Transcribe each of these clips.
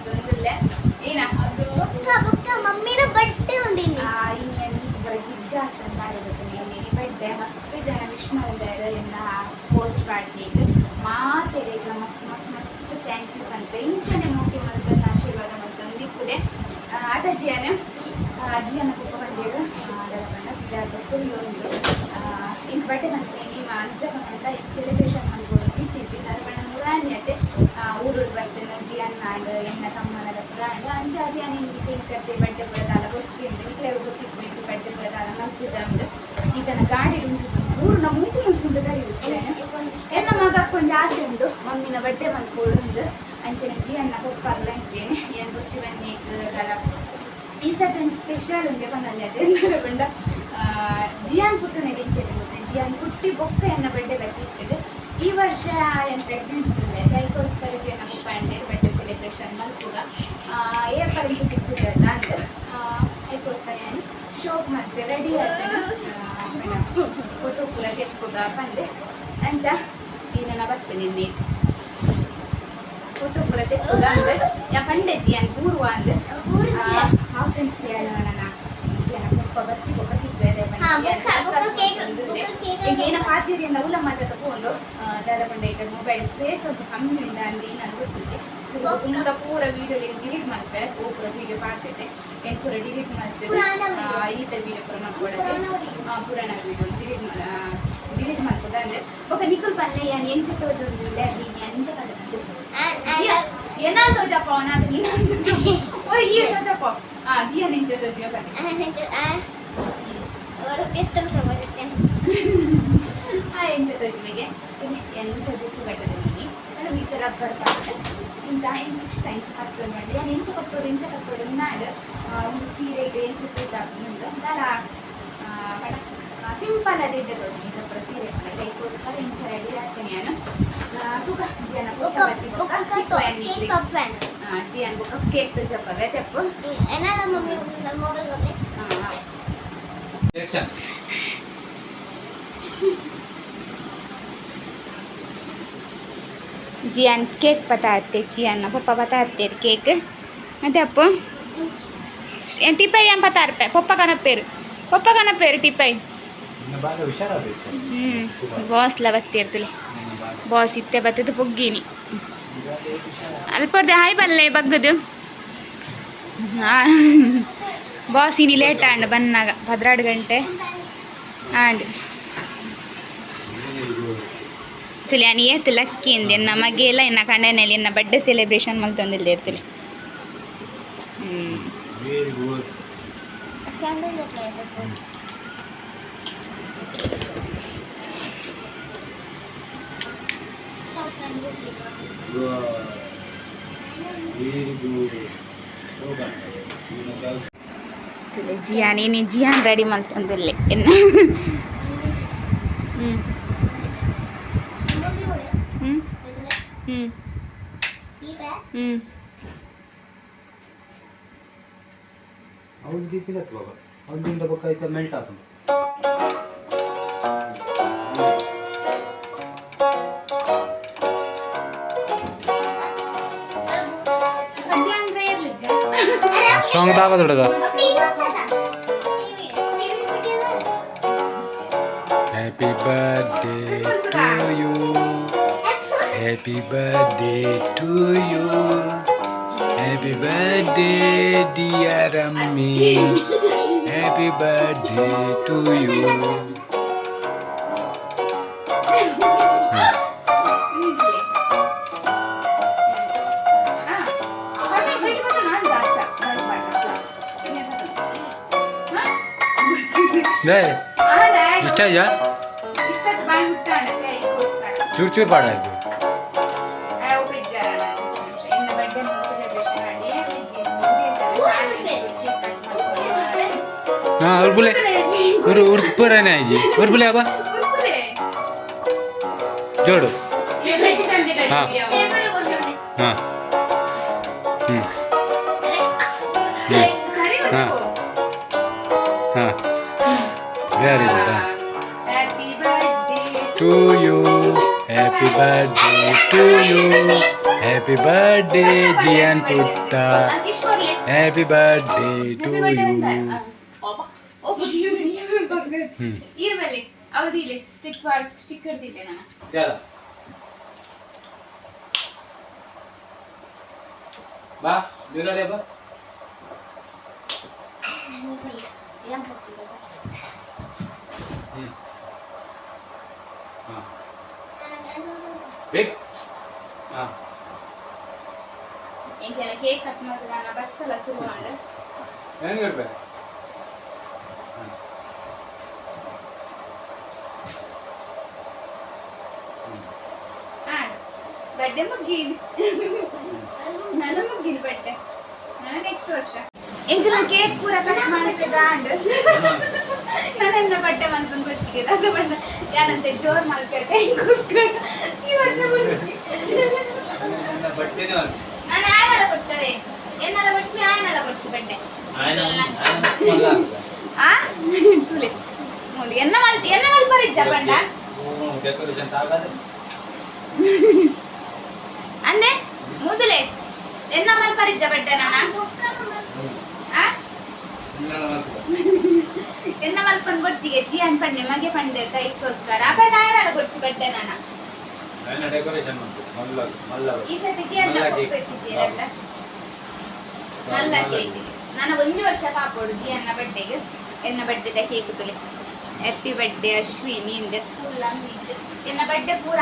ಮಲ್ತೊಂದುಲ್ಲೆ ಏನ ಬೊಕ್ಕ ಬೊಕ್ಕ ಮಮ್ಮಿನ ಬಟ್ಟೆ ಉಂಡಿನಿ. ಇನಿ ಪೂರ ಜಿಗ್ಗ ಆಗ್ತದೆ ಗೊತ್ತೇನೆ. ಬರ್ಡೇ ಮಸ್ತ್ ಜನ ವಿಶ್ ಮಲ್ದಾರ್ ಎನ್ನ ಪೋಸ್ಟ್ ಪಾಡ್ನಿಗ್. ಮಾತೆರೆಗ್ಲ ಮಸ್ತ್ ಮಸ್ತ್ ಮಸ್ತ್ thank you ಪನ್ಪೆ. ಇಂಚನೆ ಮೋಕೆ ಮಲ್ತೊಂದು ಆಶೀರ್ವಾದ ಮಲ್ತೊಂದು ಇಪ್ಪುಲೆ. ಆತ ಜಿಯಾನ ಜಿಯಾನ ಪೊಪ್ಪ ಪಂಡೇರ್ ದಾದ ಪಂಡ ಪಿದಾರ್ದ ಕುಲ್ಲೊಂದು. ಎಂಕ್ ಬರ್ಡೇ ಮಲ್ಪುನೆ ನಿಜ ಪಂಡ ಎಂಕ್ ಸೆಲೆಬ್ರೇಷನ್ ಮಲ್ಪೊಡು ಇತ್ತೀಚೆ. ದಾದ ಪಂಡ ಮುರಾನಿ ಅತ್ತೆ ಊರುಡು ಬತ್ತಿನ ಜಿಯಾನ್ ಆಂಡ್, ಎನ್ನ ತಮ್ಮನದ ಪೂರ ಆಂಡ್. ಅಂಚ ಯಾನ್ ಎಂಕ್ ಈ ಸರ್ತಿ ಬರ್ಡೇ ಪೂರ ದಾಲ ಬೊರ್ಚಿ ಅಂದ್. ನಿಕ್ಲೆಗ್ ಗೊತ್ತಿಪ್ಪು, ಎಂಕ್ ಬರ್ಡೇ ಪೂರ ದಾಲ ಮಲ್ಪುಜ ಅಂದ್. ಈ ಜನ ಗಾಡಿಡ್ ಉಂತುದು ಊರುನ ಮುಂಕು ಮುಸುಂಡು ತರಿಯುಜಿ. ಎನ್ನ ಮಗಕ್ಕೆ ಒಂಜಿ ಆಸೆ ಉಂಡು, ಮಮ್ಮಿನ ಬರ್ಡೇ ಮಲ್ಪೊಡು ಅಂದ್. ಅಂಚನೆ ಜಿಯನ್ನ ಪೊಪ್ಪಗ್ಲ ಅಂಚೆನೆ. ಏನ್ ಬೊರ್ಚಿ ಬನ್ನಿಕ್ ದಾಲ ಈ ಸರ್ತಿ ಒಂಜಿ ಸ್ಪೆಷಲ್ ಉಂದೆ ಪನೊಲಿ. ಅದೇ ಪಂಡ ಜಿಯಾನ್ ಪುಟ್ಟುನೆಡ್ ಇಂಚೆನೆ ಗೊತ್ತೆ, ಜಿಯಾನ್ ಪುಟ್ಟಿ ಬೊಕ್ಕ ಎನ್ನ ಬರ್ಡೇ ಬತ್ತಿತ್ತುದು. ಈ ವರ್ಷ ಏನ್ ಪ್ರೆಗ್ನೆಂಟ್ ಉಲ್ಲೆ, ಅದಕ್ಕೋಸ್ಕರ ಜಿಯನ್ನ ಪೊಪ್ಪ ಅಂಡೇರ್ ಬರ್ಡೇ ಸೆಲೆಬ್ರೇಷನ್ ಮಲ್ಪುಗ, ಏಪಲ್ ಇಂಚ ತಿಕ್ಕುದಲ್ಲ ಅಂದ್. ಅದಕ್ಕೋಸ್ಕರ ಯಾನ್ ಶೋಕ್ ಮತ್ತೆ ರೆಡಿ ಆಯ್ತೇನೆ, ಫೋಟೋ ಪೂರ ತೆಪ್ಪುಗ ಪಂದೆ. ಅಂಚ ಈನೆಲ್ಲ ಬತ್ತು ನಿನ್ನೆ ಫೋಟೋ ಪೂರ ತೆಪ್ಪುಗ ಅಂದ್. ಯಾ ಪಂಡೆ ಜಿಯಾನ್ ಪೂರ್ವ ಅಂದ್. ಆ ಫ್ರೆಂಡ್ಸ್ ನನ್ನ ಜಿಯನ ಪೊಪ್ಪ ಬತ್ತಿ ಬೊಕ್ಕ ತಿಕ್ವೆ. ಈಗ ಏನ ಪಾತಿರಿಂದ ಉಲ್ಲ ಮಾತ್ರ ತಗೊಂಡು ದಾದ ಪಂಡ ಈಗ ಮೊಬೈಲ್ ಸ್ಪೇಸ್ ಒಂದು ಕಮ್ಮಿ ಉಂಡ ಅಂದು ನಾನು ಗೊತ್ತುಜಿ. ಸೊ ತುಂಬಾ ಪೂರ ವೀಡಿಯೋ ಡಿಲೀಟ್ ಮಲ್ಪೆ. ಓ ಪೂರ ವೀಡಿಯೋ ಪಾಡ್ತೈತೆ, ಏನ್ ಪೂರ ಡಿಲೀಟ್ ಮಾಡ್ತೇನೆ. ಈತ ವೀಡಿಯೋ ಪೂರ ಮಾಡ್ಕೊಡದೆ ಪುರಾಣ ವೀಡಿಯೋ ಡಿಲೀಟ್ ಡಿಲೀಟ್ ಮಲ್ಪುದ ಅಂದ್ರೆ. ಬೊಕ್ಕ ನಿಕುಲ್ ಪಲ್ಲೆ ಯಾನ್ ಎಂಚ ತೋಜೊಂದಿಲ್ಲ, ನೀನ್ ಎಂಚ ಕಡೆ ಏನಾನ್ ತೋಜಪ್ಪ ಅವನಾದ ನೀನು ಒರ ಈ ತೋಜಪ್ಪ. ಆ ಜಿಯನ್ ಎಂಚ ತೋಜಿಯ ಪಲ್ಲೆ. ಆ ಎಂಚ ತೋಜಿಮೆಗೆ ಎಂಚ ಜುಟ್ಟು ಕಟ್ಟದ ನೀನಿ ಮೇಡಮ್. ಈ ರಬ್ಬರ್ ಪಾಡ್ದೆ ಇಂಚ ಎಂಕ್ ಇಷ್ಟ ಇಂಚ ಕಟ್ಟೋದು ಮಾಡಿ. ಯಾನ್ ಎಂಚ ಕಟ್ಟೋಡು ಎಂಚ ಕಟ್ಟೋಡು ನಾಡು ಒಂದು ಸೀರೆಗೆ ಎಂಚ ಸೂಟ್ ಆಪುಂಡು ದಾಲ ಪಂಡ ಸಿಂಪಲ್ ಅದು ಇಡ್ಡೆ ತೋಜಿ ಇಂಚ ಪೂರ ಸೀರೆ ಪಂಡ. ಅದಕ್ಕೋಸ್ಕರ ಇಂಚ ರೆಡಿ ಆಗ್ತೇನೆ ನಾನು. ತೂಕ ಜಿಯನ ಪೊಪ್ಪ ಬತ್ತಿ ಬೊಕ್ಕ ತಿಕ್ಕು ಯಾನ್ ನಿಕ್ಲೆಗ್. ಜಿಯನ್ ಬೊಕ್ಕ ಕೇಕ್ ತೋಜಪ್ಪವೆ ತೆಪ್ಪು. ಹಾಂ. ಆಕ್ಷನ್. ಜಿಯಾನ್ ಕೇಕ್ ಪತಾತ್ತೆ, ಜಿಯಾನ್ನ ಪಪ್ಪ ಪತಾತ್ತೇರು ಕೇಕ್. ಮತ್ತೆ ಅಪ್ಪು ಟಿಪ್ಪೈ ಏನ್ ಪತಾರ್ಪೆ? ಪೊಪ್ಪ ಕನಪೇರು, ಪೊಪ್ಪ ಕನಪೇರು ಟಿಪ್ಪೈ. ನಿನ್ನ ಬಾಲ ಹುಷಾರಾಗಬೇಕು. ಬಾಸ್ಲ ಬತ್ತೀರ್ತಲೆ. ಬಾಸ್ ಇತ್ತೆ ಬತ್ತದ ಪೊಗ್ಗಿನಿ ಅಲ್ಪರ್ದೆ. ಹಾಯ್ ಬಲ್ಲೆ ಬಗ್ಗದು. ಬಾಸ್ ಇನಿ ಲೇಟ್ ಆಂಡ್, ಬನ್ನಾಗ 12 ಗಂಟೆ ಆಂಡ್. ತುಲಿ ಅನಿ ಏತ್ ಲಕ್ಕಿ ಇಂದೆ, ಎನ್ನ ಮಗೆಲ್ಲ ಎನ್ನ ಕಂಡನೆಲ್ಲಿ ಎನ್ನ ಬರ್ಡೇ ಸೆಲೆಬ್ರೇಷನ್ ಮಲ್ತೊಂದಿಲ್ಲ ಇರ್ತಲೆ. ಹ್ಮ್. Very good. Very good. ತುಲೆ Ziyan ಇನಿ ಜಿಯಾನ್ ರೆಡಿ ಮಲ್ತೊಂದುಲ್ಲೆ ಎನ್ನ. ಹ್ಮ್ ಹ್ಮ್ ಹ್ಮ್ ಹ್ಮ್. ಅವ್ನು ದೀಪಿಲತ್ತು ಬಾಬಾ, ಅವ್ನಿಂದ ಬೊಕ್ಕ ಐತ ಮೆಲ್ಟ್ ಆಪುಂಡು. ಸಾಂಗ್ ದಾವ ದೊಡ್ಡದ. Happy birthday to you, happy birthday to you, happy birthday dear Ammi, happy birthday to you. ಇಷ್ಟ ಇದೆಯಾ? ಚೂರು ಚೂರು ಪಾಡ ಇದು. ಹಾಂ, ಉರ್ಬುಲೆ ಉರು ಉರ್ಪುರನೇ ಆಯ್ಜಿ ಉರ್ಬುಲೆ ಅಬ್ಬ ಜೋಡು. ಹಾಂ ಹಾಂ ಹ್ಞೂ ಹ್ಞೂ ಹಾಂ ಹಾಂ very good. Happy birthday to you, happy birthday to you, Happy birthday Jian ಪುಟ್ಟ. Happy birthday to you. ಇರ್ಬಲ್ಲಿ ಅವದಿಲೆ stick sticker ದಿಲ್ಲೆ ನಾನು. ಬಾ ದೂರಲೇ ಬಾ. ಹ್ಮ್ ಹಾ ಬೇಕು ಹಾ. ಎಂಕೆಲ್ಲ ಕೇಕ್ ಕಟ್ ಮಾಡಿದ್ರೆ ನಾನು ಬಸ್ ಎಲ್ಲ ಶುರು ಮಾಡು. ಏನು ಇರ್ಬೇಕು? ಬಡ್ಡೆ ಮುಗ್ಗೀನಿ ನಾನು, ಮುಗ್ಗೀನಿ ಬಡ್ಡೆ ನಾನು ನೆಕ್ಸ್ಟ್ ವರ್ಷ. ಎಂಕಲ್ನ ಕೇಕ್ ಪೂರ ಕಟ್ ಮಾಡಕ್ಕೆ ದಾಂಡ್ ನಾನೆಲ್ಲ ಬಟ್ಟೆ ಮನ್ಸನ್ ಕೊಟ್ಟಿಗೆ ಅದು ಬಣ್ಣ ಯಾನಂತೆ ಜೋರ್ ಮಲ್ಪೆ ಹೆಂಗೋಸ್ಕರ ಈ ವರ್ಷ ಮುಂಚೆ. ಬಟ್ಟೆನೇ. ನಾನು ಆಯನಲ್ಲ ಕೊಡ್ತಾರೆ, ಎನ್ನಲ್ಲ ಕೊಡ್ಸಿ, ಆಯನಲ್ಲ ಕೊಡ್ಸಿ ಬಡ್ಡೆ. ಆ ತುಲೆ ಮೂಲಿ ಎನ್ನ ಮಲ್ ಎನ್ನ ಮಲ್ಪರಿಜ್ಜ ಬಣ್ಣ. ಡೆಕೋರೇಷನ್ ತಾಗಾದ್ರೆ. ಅಂದೆ ಮೂದುಲೆ ಎನ್ನ ಮಲ್ಪರಿಜ್ಜ ಬಡ್ಡೆ ನಾನ ಆ ಎನ್ನ ಮಲ್ಪನ್ ಬೊಚ್ಚಿಗೆ ಜಿ ಅನ್ ಪಂಡೆ ಮಗೆ ಪಂಡೆ ದೈಕ್ಕೋಸ್ಕರ ಬಟ್ ಆಯನಲ್ಲ ಕೊಡ್ಸಿ ಬಡ್ಡೆ ನಾನ. ಡೆಕೋರೇಷನ್ ಉಂಟು ಮಲ್ಲ ಮಲ್ಲ. ಈ ಸತಿ ಜಿ ಅನ್ನ ಮಲ್ಲ cake. ಕೊಟ್ಟಿದ್ದೀರಲ್ಲ ಮಲ್ಲ ಕೇಕ್. ನಾನು ಒಂದು ವರ್ಷ ಪಾಪೋಡು ಜಿ ಅನ್ನ ಬಡ್ಡೆಗೆ ಎನ್ನ ಬಡ್ಡೆದ ಕೇಕ್ ತುಲೆ. ಹ್ಯಾಪಿ ಬರ್ಡೇ ಅಶ್ವಿನಿ ಇಂದ ಫುಲ್ ಅಮ್ಮಿದ್ದು ಎನ್ನ ಬಡ್ಡೆ ಪೂರ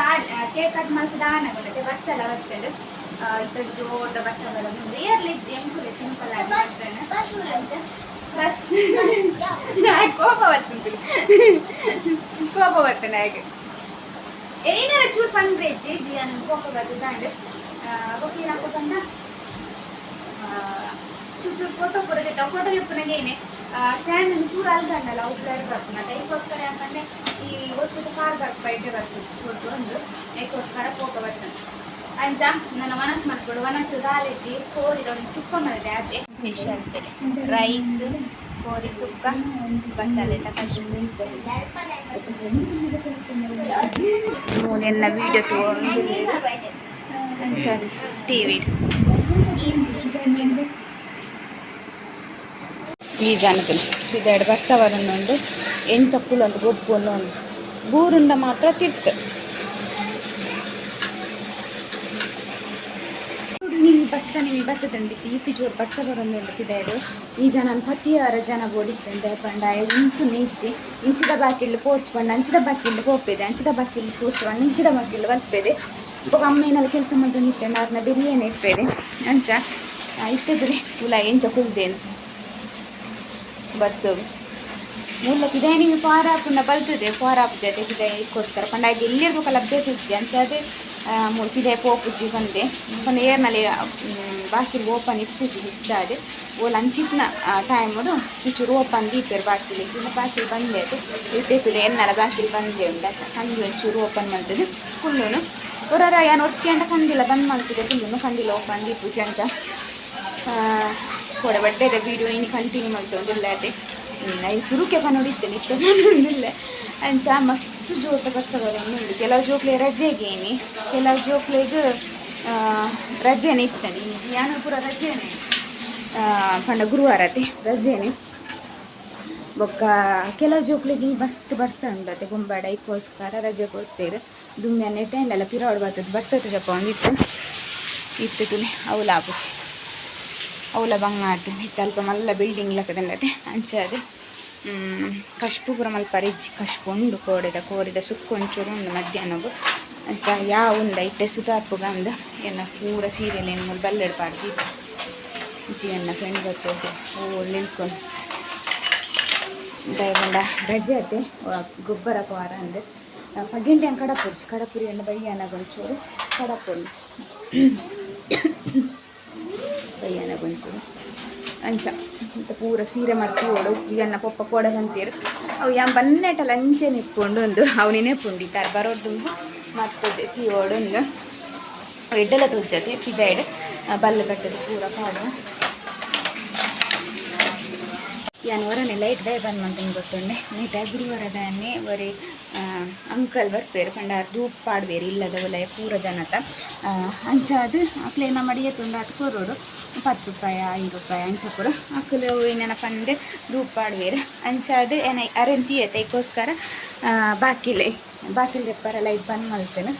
ಕೇಕ್ ಕಟ್ ಮಲ್ತದ ಆನಗುಂಡತೆ ಬರ್ಸ ಎಲ್ಲ ಬರ್ತದೆ. ಇತ್ತ ಜೋರ್ದ ಬರ್ಸ ಬರೋದು ಇಯರ್ಲಿ ಎಂಕುಲೆ ಸಿಂಪಲ್ ಆಗಿ ಮಾಡ್ತೇನೆ. ಬಸ್ ಕೋಪ ಬರ್ತುಂಟು, ಕೋಪ ಬರ್ತೇನೆ ಹಾಗೆ ಏನಾರ ಚೂರು ಪಂಡ್ರೆ ಜಿ ಜಿ ನನ್ನ ಕೋಪ ಬರ್ತದೆ. ಬೊಕ್ಕ ಏನಪ್ಪ ಪಂಡ ಚೂರು ಚೂರು ಫೋಟೋ ಕೂಡ ಫೋಟೋ ತೆಪ್ಪುನಗ ಏನೇ ಸ್ಟ್ಯಾಂಡ್ ಚೂರು ಅಲ್ಗಂಡಲ್ಲ ಅವು ಬ್ಲರ್ ಬರ್ಪುನ. ಅದಕ್ಕೋಸ್ಕರ ಯಾಕಂದ್ರೆ ಈ ಒತ್ತುದ ಕಾರ್ ಬರ್ಪ ಬೈಟೆ ಬರ್ತದೆ ಫೋಟೋ ಒಂದು, ಅದಕ್ಕೋಸ್ಕರ ಕೋಪ ಬರ್ತದೆ. ಅಂಚ ನನ್ನ ಮನಸ್ಸು ಮಾಡ್ಕೊಡು ಮನಸ್ಸು ದಾಲೆತ್ತಿ ಕೋರಿದ ಒಂದು ಸುಕ್ಕ ಮಾಡಿದೆ ಅದೇ ಸ್ಪೆಷಲ್ ರೈಸ್, ಕೋರಿ ಸುಕ್ಕ, ಬಸಳೆ ಕಶ್ಮೀರ್ ಮೂಲೆಲ್ಲ ವೀಡಿಯೋ ತಗೊಂಡು ಅಂಚ ಟಿವಿ. ಈ ಜನತಲು ಇದೆರಡು ವರ್ಷ ಬರೊಂದುಂಡು ಎಂಚ ಕುಲೊಂದು ಗೊಬ್ಬು ಉಂಡು ಬೂರುಂಡ ಮಾತ್ರ ತಿರ್ತು ನಿಮ್ಗೆ ಬರ್ಸ ನಿಮಗೆ ಬರ್ತದಂಡಿ. ಈತಿ ಜೋರು ಬರ್ಸ ಬರೊಂದುಂಡು ಪಿದಾಯ್ಡು. ಈ ಜನ ಪತಿಯಾರ ಜನ ಬೋಡಿತ್ತಂದೆ ಪಂಡ ಉಂಟು ನೀಚಿ ಇಂಚಿದ ಬಾಕಿಲ್ಲು ಪೋರ್ಚ್ ಪಂಡ ಅಂಚಿದ ಬಾಕಿಲ್ಲು ಪೋಪೆದೆ, ಅಂಚಿದ ಬಾಕಿಲ್ಲು ಪೋರ್ಚ್ ಪಂಡ ಇಂಚಿದ ಬಾಕಿಲ್ಲು ಬಲ್ಪೆದೆ. ಬೊಕ ಅಮ್ಮ ಏನೆಲ್ಲ ಕೆಲಸ ಮಲ್ತೊಂದು ಇತ್ತೆ ಆರ್ನ ಬಿರಿಯಾನಿ ಇಪ್ಪೆದೆ. ಅಂಚ ಇತ್ತದ್ರೆ ಉಲ ಎಂಚ ಕುಲ್ದೇನು ಬರ್ಸೋಗು ಮೂಲ ಪಿದಾಯಿ ನಿಮಗೆ ಪಾರಾಪುಂಡ ಬಲ್ತದೆ ಪಾರಾಪು ಜೊತೆ ಪಿದಾಯಿಗೋಸ್ಕರ ಪಂಡ ಹಾಗೆ ಎಲ್ಲಿರ್ಬೇಕಲ್ಲ ಅಭ್ಯಾಸ ಇಜ್ಜಿ. ಅಂಚ ಅದೇ ಮೂಲು ಪಿದಾಯಿ ಪೋಪುಜಿ ಬಂದೆ ಪಂಡ ಏರ್ನಲ್ಲಿ ಬಾಕಿಲ್ ಓಪನ್ ಇಪ್ಪುಜಿ ಹೆಚ್ಚಾದೆ. ಓಲ್ ಅಂಚಿತ್ನ ಟೈಮುಡು ಚುಚುರು ಓಪನ್ ದೀಪೆರ್ ಬಾಕಿಲ್ ಇಜ್ಜಿಂಡ ಬಾಕಿಲ್ ಬಂದೆ ಅದು ಇತ್ತೆ ಎನ್ನಲ ಬಾಕಿಲ್ ಬಂದೆ ಉಂಡು. ಅಚ್ಚ ಕಂಡಿ ಒಂಚೂರು ಓಪನ್ ಮಲ್ತದೆ ಕುಲ್ಲುನು ಹೊರರ ಯಾನ್ ಒರ್ತಿ ಅಂಡ ಕಂಡಿಲ ಬಂದ್ ಮಲ್ತದೆ ಕುಲ್ಲುನು ಕಂಡಿಲ ಓಪನ್ ದೀಪುಜಿ. ಅಂಚ ಕೋಡೆ ಬಡ್ಡೆದ ವೀಡಿಯೋ ಇನ್ನು ಕಂಟಿನ್ಯೂ ಮಲ್ತೊಂದುಲ್ಲೆ ಅತೆ ನಿನ್ನ ಈ ಸುರುಕೆ ಪನೊಡಿತ್ತೆ ನಿತ್ತೆ ಪನೊಂದಿಲ್ಲ. ಅಂಚ ಮಸ್ತ್ ಜೋಟ ಬರ್ತದೆ. ಕೆಲವು ಜೋಕ್ಲೆ ರಜೆಗೇನಿ, ಕೆಲವು ಜೋಕ್ಲೆಗ್ ರಜೆನೆ ಇತ್ತಂడి. ಇನಿ ಜಿಯಾನ ಪೂರ ರಜೆನೆ ಪಂಡ ಗುರುವಾರ ಅತೆ ರಜೆನೆ. ಬೊಕ್ಕ ಕೆಲವು ಜೋಕ್ಲೆಗ್ ಈ ಮಸ್ತ್ ಬರ್ಸ ಉಂಡತೆ ಬೊಂಬಾಡ ಐಕ್ಕೋಸ್ಕರ ರಜೆ ಕೊಡ್ತೇರು. ದುಮ್ಮಿಯನ್ನ ಟೈಂಡಲ ಪಿರಾವಡ್ ಬರ್ತದೆ ಬರ್ಸತೆ ಜಪ್ಪ ಇತ್ತು ಇತ್ತು ತುಲೆ ಅವುಲ ಆಪುಜಿ ಅವುಲ ಬಂಗ ಆತು ಇತ್ತು ಅಲ್ಪ ಮಲ್ಲ ಬಿಲ್ಡಿಂಗ್ ಲೆಕ್ಕದಂಡತೆ. ಅಂಚ ಅದು ಕಶ್ಪು ಪೂರ ಮಲ್ಪರೆ ಇಜ್ಜಿ. ಕಶ್ಪು ಉಂಡು ಕೋಡೆದ ಕೋರಿದ ಸುಕ್ಕ ಒಂಚೂರು ಉಂಡು ಮಧ್ಯಾಹ್ನಗು. ಅಂಚ ಯಾವ ಉಂಡ ಇತ್ತೆ ಸುಧಾರ್ಪುಗ ಅಂದು ಎನ್ನ ಪೂರ ಸೀರಿಯಲ್ ಏನು ಮೂಲು ಬಲ್ಲೆಡ್ ಪಾಡ್ದು ಜಿ ಎನ್ನ ಫ್ರೆಂಡ್ ಬರ್ತದೆ ಓ ನಿಲ್ಕೊಂಡು ದಯಗೊಂಡ ರಜೆ ಅತ್ತೆ ಗೊಬ್ಬರ ಪವಾರ ಅಂದು ಪಗೆಂಟೆ ಕಡಪುರ್ಚಿ ಕಡಪುರಿ ಅಣ್ಣ ಬಯ್ಯಾನ ಒಂಚೂರು ಕಡಪುರಿ ಬಯ್ಯಾನ ಒಂಚೂರು. ಅಂಚ ಇಂತ ಪೂರ ಸೀರೆ ಮಾಡ್ತೀವಿ ಓಡು ಜಿಯನ್ನ ಪೊಪ್ಪ ಕೋಡೆ ಬಂತೀರು ಅವು ಯಾನ್ ಬನ್ನೇಟಲ ಅಂಚೆ ನಿಪ್ಕೊಂಡು ಒಂದು ಅವು ನೆನೆಪುಂಡಿ ತಾರ್ ಬರೋದುಂಬು ಮತ್ತದೆ ತೀವೋಡು ಒಂದು ಎಡ್ಡೆಲ ತೋಜತೆ ಪಿದಾಯ್ಡ್ ಬಲ್ಲು ಕಟ್ಟದು ಪೂರ ಪಾಡು. ಯಾನ್ ಒರನೆ ಲೈಟ್ ದಯ ಬಂದ್ ಮಂತಂದು ಗೊತ್ತುಂಡೆ ನೀಟ ಗುರುವಾರದಾನೆ ಒರಿ ಅಂಕಲ್ ಬರ್ಪೇರು ಪಂಡ ಧೂಪ್ ಪಾಡ್ವೇರು ಇಲ್ಲದ ಉಲಯ ಪೂರ ಜನತ. ಅಂಚಾದ್ ಅಕ್ಲೆನ ಮಡಿಯ ತುಂಡಾತ್ ಕೊರೊಡು, 10 ರೂಪಾಯಿ, 5 ರೂಪಾಯಿ ಅಂಚ ಪೂರ. ಅಕುಲು ಏನೇನ ಪಂದ್ ಧೂಪ್ ಪಾಡ್ವೇರು. ಅಂಚಾದ್ ಏನ ಅರೆನ್ ತೂಯೆತೆ, ಐಕೋಸ್ಕರ ಬಾಕಿಲೆ ಬಾಕಿಲ್ ದೆಪ್ಪರ ಲೈಟ್ ಬಂದ್ ಮಲ್ತೇನೆ.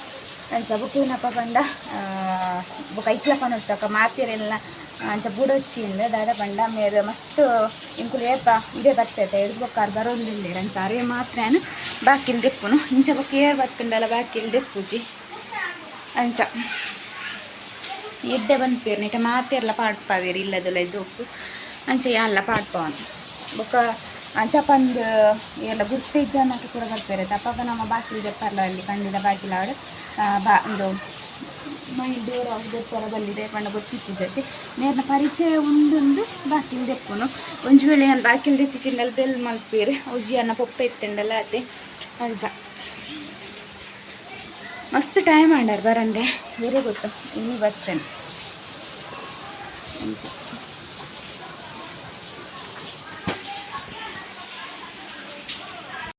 ಅಂಚ ಬೊಕ ಏನಪ್ಪ ಪಂಡ, ಬೊಕ ಐಕ್ಲ ಪನೊಡ್ಚಕ ಮಾತೆರೆಲ್ಲ ಅಂಚ ಬುಡೊಚ್ಚಿ ಇಂದ್. ದಾದ ಪಂಡ ಮೇರ್ ಮಸ್ತ್ ಎಂಕುಲು ಏಪ ಇಡೆ ಬತ್ತೇತೆ ಎಡ್ದ್ ಬೊಕ್ಕ ಆರ್ ಬರೊಂದುಲ್ಲೆರ್. ಅಂಚ ಅರೇ ಮಾತ್ರ ಯಾನ್ ಬಾಕಿಲ್ ದೆಪ್ಪುನು. ಇಂಚ ಬೊಕ್ಕ ಏರ್ ಬತ್ತುಂಡಲ ಬಾಕಿಲ್ ದೆಪ್ಪುಜಿ. ಅಂಚ ಎಡ್ಡೆ ಪನ್ಪೇರ್ ನೆಟ ಮಾತೆರ್ಲ ಪಾಡ್ಪಾವೇರು ಇಲ್ಲದಲ್ಲ ದೊಪ್ಪು. ಅಂಚ ಯಾನ್ಲ ಪಾಡ್ಪವನ್. ಬೊಕ್ಕ ಅಂಚ ಪಂದ್ ಏರ್ಲ ಗುರ್ತ ಇಜ್ಜಾನಕ ಪೂರ ಬರ್ಪೇರು. ಅಪಗ ನಮ್ಮ ಬಾಕಿಲ್ ದೆಪ್ಪರ್ಲ ಅಲ್ಲಿ ಕಂಡಿದ ಬಾಕಿಲ್ ಆವಡ್ ಬಾ ಉಂದು ಮೈನ್ ಡೋರ್ ಆಫ್ ದೆಪ್ಪರ ಬಲ್ಲಿದೆ ಪಂಡ ಗೊತ್ತಿಪ್ಪುಜತೆ. ಮೇರ್ನ ಪರಿಚಯ ಉಂಡುಂದು ಬಾಕಿಲ್ ದೆಪ್ಪುನು. ಒಂಜಿ ವೇಳೆ ಯಾನ್ ಬಾಕಿಲ್ ದೆತ್ತಿಚಿಂಡಲ್ ಬೆಲ್ ಮಲ್ಪೇರು ಉಜಿ ಅನ್ನ ಪೊಪ್ಪೆ ಇತ್ತುಂಡಲ ಅತೆ. ಅಂಚ ಮಸ್ತ್ ಟೈಮ್ ಆಂಡಾರ್ ಬರಂದೆ, ಬೇರೆ ಗೊತ್ತು, ಇನಿ ಬರ್ತೇನೆ. ಅಂಚ